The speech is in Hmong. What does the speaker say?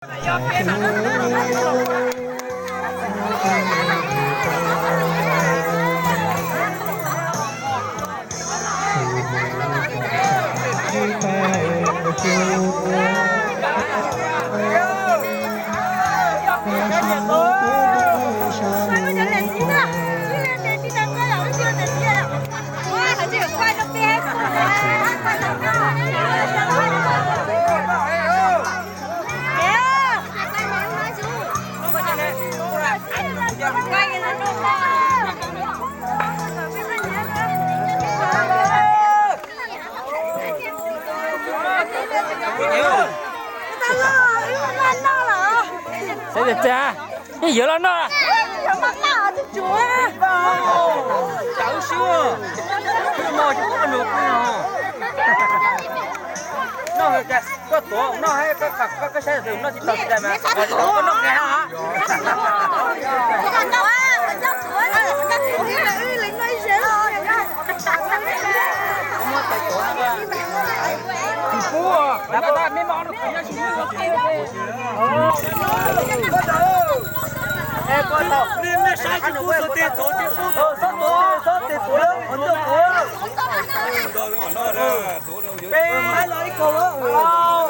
Xav tias cas yeej yuav los noj. Noj, koj tuav noj, koj saib tus noj tsis tau tsis tau mas, koj noj kiag ha. Tsis pub, meb maj. Peb hais los ib kaug los.